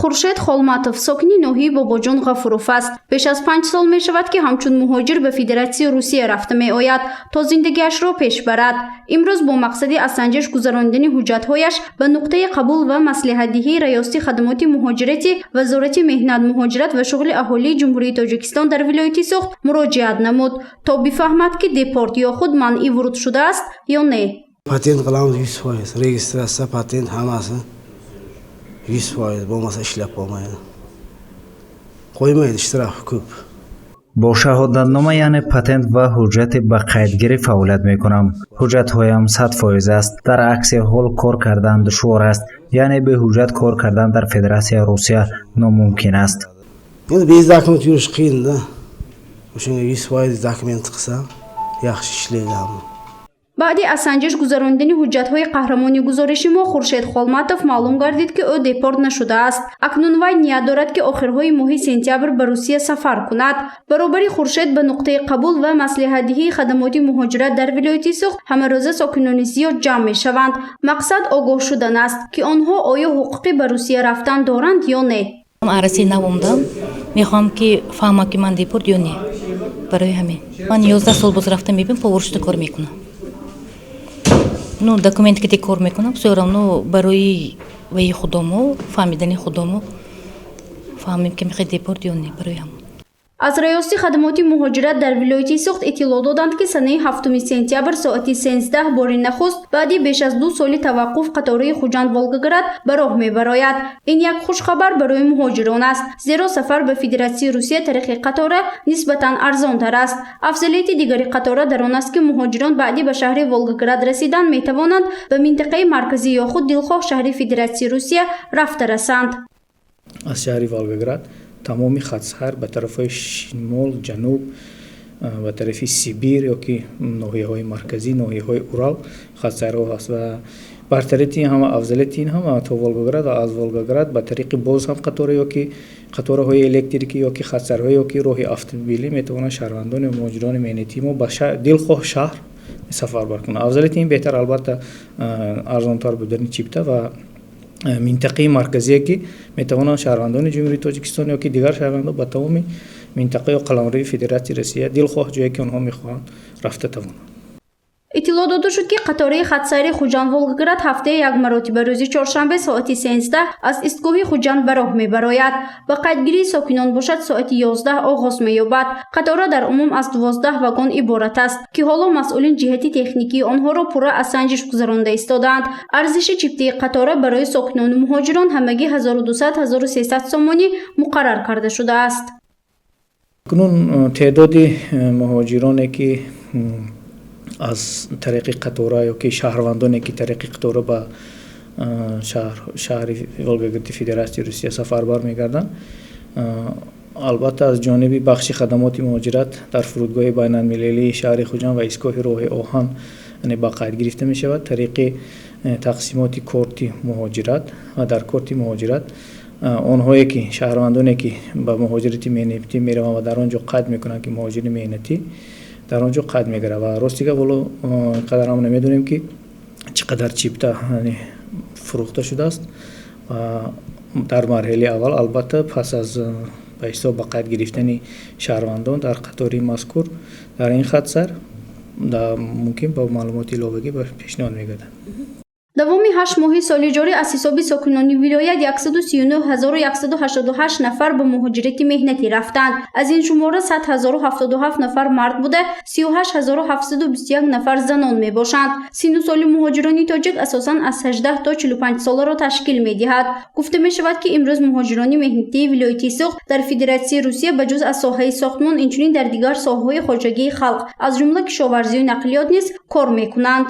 Хуршед Холматов сокини ноҳияи Бобоҷон Ғафуров аст. Беш аз 5 сол мешавад, ки ҳамчун муҳоҷир ба Федератсияи Русия рафта меояд, то зиндагиашро пеш барад. Имрӯз бо мақсади аз санҷиш гузаронидани ҳуҷҷатҳояш ба нуқтаи қабул ва маслиҳатдиҳии Раёсати хадамоти муҳоҷирати Вазорати меҳнат, муҳоҷират ва шуғли аҳолии Ҷумҳурии Тоҷикистон дар вилояти Суғд муроҷиат намуд, то бифаҳмад, ки депорт ё худ манъи вуруд шудааст ё не. Patent qilamiz 100%. Registratsiya, patent hammasi 100%, bo'lmasa ishlab bo'lmaydi. Qo'ymaydi, shtraf ko'p. Бо шаҳодатнома, яъне патент ва ҳуҷҷати ба қайдгирӣ фаъолият мекунам. Ҳуҷҷатҳоям 100% аст. Дар акси ҳол кор кардан душвор аст, яъне бе ҳуҷҷат кор кардан дар Федератсияи Русия номумкин аст. Endi без документ yurish qiyin-da. O'shanga 100% dokument qilsam, yaxshi ishlaydi hamma. Баъди аз санҷиш гузаронидани ҳуҷҷатҳои қаҳрамони гузориши мо Хуршед Холматов маълум гардид, ки ӯ депорт нашудааст. Акнун вай ният дорад, ки охирҳои моҳи сентябр ба Русия сафар кунад. Баробари Хуршед ба нуқтаи қабул ва маслиҳатдиҳии хадамоти муҳоҷират дар вилояти Суғд ҳамарӯза сокинони зиёд ҷамъ мешаванд. Мақсад огоҳ шудан аст, ки онҳо оё ҳуқуқи ба Русия рафтан доранд ё не. Арасаи нав омадам, мехоҳам, ки фаҳмам, ки ман депорт ё не. Барои ҳамин ман 11 сол боз рафта мебинам, повар шуда кор мекунам. Ну, документ ки кор мекунам, всё равно барои ваи худомо, фаҳмидани худомо, фаҳмем, ки мехоҳед депорт ё не, барои ҳамон. Аз Раёсати хадамоти муҳоҷират дар вилояти Суғд иттилоъ доданд, ки санаи 7 сентябр соати 13 бори нахуст баъди беш аз 2 соли таваққуф қатораи Хуҷанд Волгоград ба роҳ мебарояд. Ин як хушхабар барои муҳоҷирон аст, зеро сафар ба Федератсияи Русия тариқи қатора нисбатан арзонтар аст. Афзалияти дигари қатора дар он аст, ки муҳоҷирон баъди ба шаҳри Волгоград расидан метавонанд ба минтақаи марказӣ ё худ дилхоҳ шаҳри Федератсияи Русия рафта расанд. Аз шаҳри Волгоград тамоми хатсайр ба тарафҳои шимол, ҷануб, ба тарафи Сибир ё ки ноҳияҳои марказӣ, ноҳияҳои Урал хатсайрҳо ҳаст. Ва бартарияти ин ҳама, афзалияти ин ҳама то Волгоград ва аз Волгоград ба тариқи боз ҳам қатора ё ки қатораҳои электрикӣ ё ки хатсайрҳо ё ки роҳи автомобилӣ метавонанд шаҳрвандони муҳоҷирони меҳнатии мо ба дилхоҳ шаҳр сафар баркунанд. Афзалияти ин беҳтар, албатта, арзонтар будани чипта ва минтақаи марказие, ки метавонанд шаҳрвандони Ҷумҳурии Тоҷикистон ё ки дигар шаҳрвандон ба тамоми минтақа ё қаламрави Федератсияи Россия дилхоҳ ҷое, ки онҳо мехоҳанд, рафта тавонанд. Иттилоъ дода шуд, ки қатораи хатсайри Хуҷанд Волгоград ҳафтаи як маротиба рӯзи чоршанбе соати 13 аз истгоҳи Хуҷанд ба роҳ мебарояд. Ба қайдгирии сокинон бошад, соати 11 оғоз меёбад. Қатора дар умум аз 12 вагон иборат аст, ки ҳоло масъулин ҷиҳати техникии онҳоро пурра аз санҷиш гузаронда истодаанд. Арзиши чиптаи қатора барои сокинону муҳоҷирон ҳамагӣ 1200-1300 сомонӣ муқаррар карда шудааст. Акнун теъдоди муҳоҷироне, ки аз тариқи қатора ё ки шаҳрвандоне, ки тариқи қатора ба шаҳри Волгогради Федератсияи Русия сафарбар мегарданд, албатта, аз ҷониби бахши хадамоти муҳоҷират дар фурудгоҳи байналмилалии шаҳри Хуҷанд ва истгоҳи роҳи оҳан ба қайд гирифта мешавад тариқи тақсимоти корти муҳоҷират. Ва дар корти муҳоҷират онҳое ки шаҳрвандоне, ки ба муҳоҷирати меҳнатӣ мераванд ва дар он ҷо қайд мекунанд, ки муҳоҷири меҳнатӣ дар он ҷо қайд мегирад. Ва рости гап, ҳоло қадар ҳам намедонем, ки чӣ қадар чипта фурӯхта шудааст. Ва дар марҳилаи аввал, албатта, пас аз ба ҳисоб ба қайд гирифтани шаҳрвандон дар қатори мазкур дар ин хатсайр мумкин ба маълумоти иловагӣ пешниҳод мегардад. Давоми 8 моҳи соли ҷорӣ аз ҳисоби сокинони вилоят 139 188 нафар ба муҳоҷирати меҳнатӣ рафтанд. Аз ин шумора 100 077 нафар мард буда, 38 721 нафар занон мебошанд. Синну соли муҳоҷирони тоҷик асосан аз 18 то 45 соларо ташкил медиҳад. Гуфта мешавад, ки имрӯз муҳоҷирони меҳнатии вилояти Суғд дар Федератсияи Русия ба ҷуз аз соҳаи сохтмон, инчунин дар дигар соҳаҳои хоҷагии халқ, аз ҷумла кишоварзию нақлиёт низ кор мекунанд.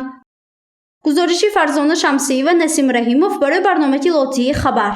Гузориши Фарзона Шамсиева, Насим Раҳимов барои барномаи иттилоотии «Хабар».